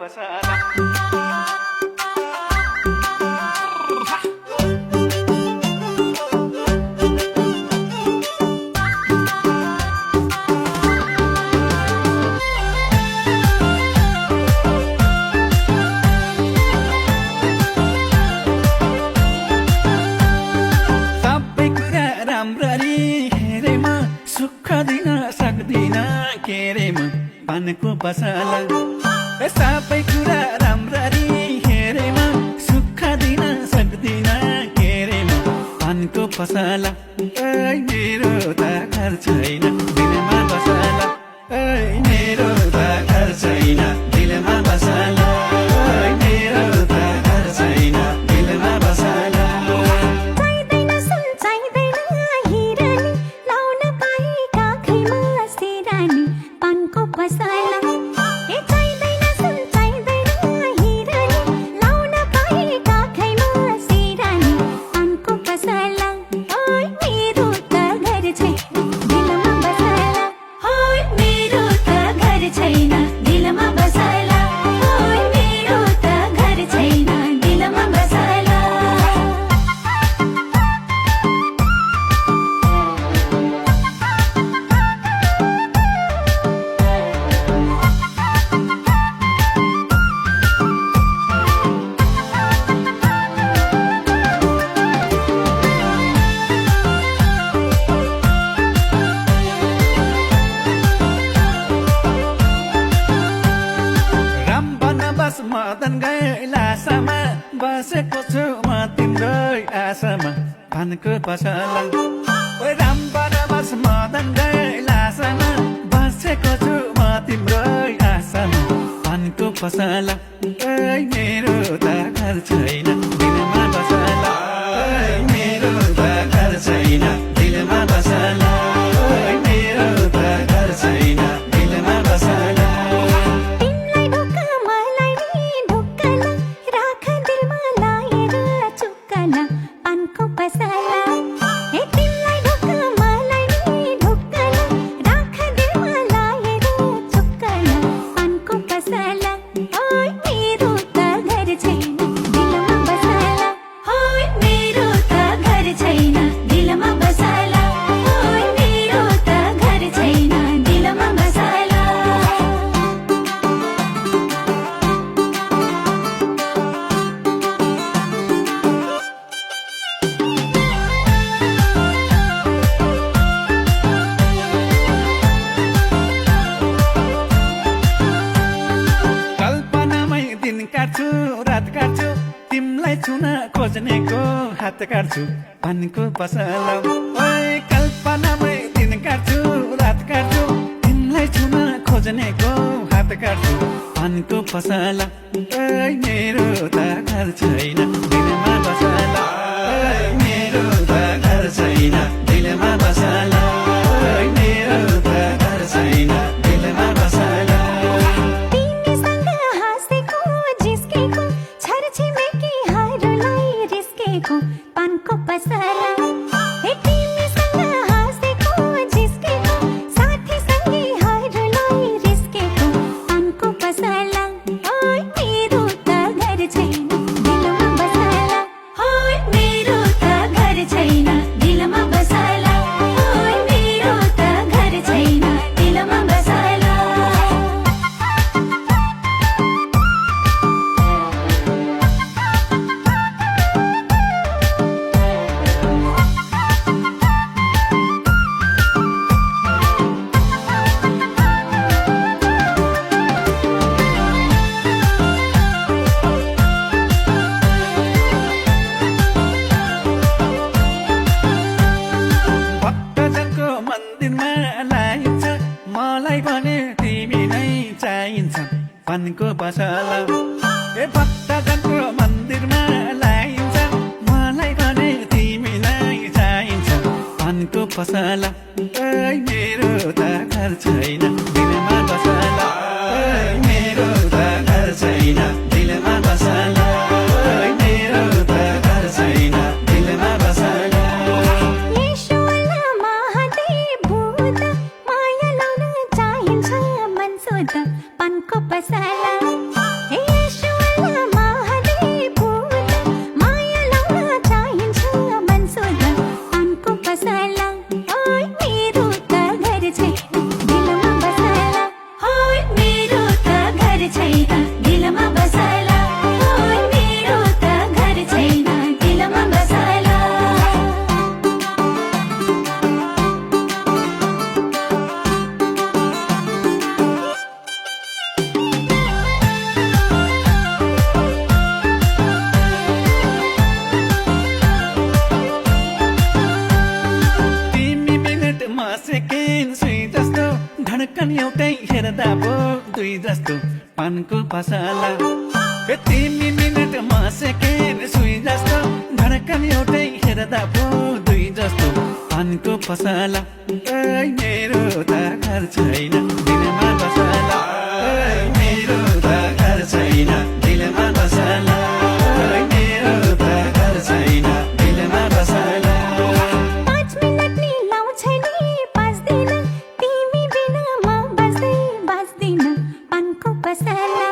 पसाला सबै कुरा राम्ररी हेरेमा सुख दिन सक्दिन के रे म पानको पसाला सबै कुरा राम्ररी हेरेमा सुख दिन सक्दिन के रे म पानको पसाला मेरो त घर छैन दिलमा बसाला मेरो त घर छैन दिलमा बसाला मेरो त घर छैन दिलमा बसाला मदन गैलासामा बसेको छु म तिम्रै आशामा पानको पसला राम बनवास मदन गैलासामा बसेको छु म तिम्रै आशामा पानको पसला मेरो त घर छैन दिलमा बसला मेरो त घर छैन दिलमा बसला मेरो त घर छैन दिलमा बसला रात काट्छु तिमलाई छुन खोज्नेको हात काट्छु पानीको पसला कल्पनामै दिन काट्छु रात काट्छु तिमलाई छुन खोज्नेको हात काट्छु पानीको पसला मेरो त घर छैन दिलमा बसला मेरो त घर छैन दिलमा बसला मेरो त घर छैन दिलमा बसला पानको पसला तिमीसँग हाँसेको जिस्केको साथी सँगै हरूलाई रिस्केको पानको पसला मेरो त घर छैन दिलमा बसला मेरो त घर छैन दिलमा बसला मेरो त घर छैन दिलमा बसला मलाई भने तिमी नै चाहिन्छ पानको पसला भक्तजनको मन्दिरमा लाइन्छ मलाई भने तिमी नै चाहिन्छ पानको पसला मेरो त घर छैन दिलमा बसला मेरो त घर छैन दिलमा बसला मेरो त घर छैन दिलमा बसला पानको पसला धडकन एउटै हेर्दा पो दुई जस्तो पानको पसला ए 3 मिनेट म सेकेन्ड सुई जस्तो धडकन एउटै हेर्दा पो दुई जस्तो पानको पसला ओइ मेरो त घर छैन दिलमा बसला ओइ मेरो त घर छैन दिलमा बसला ओइ मेरो त घर छैन दिलमा बसला 5 मिनट नि लाउँछ नि 5 दिन तिमी बिना म बस्दैन पानको पसला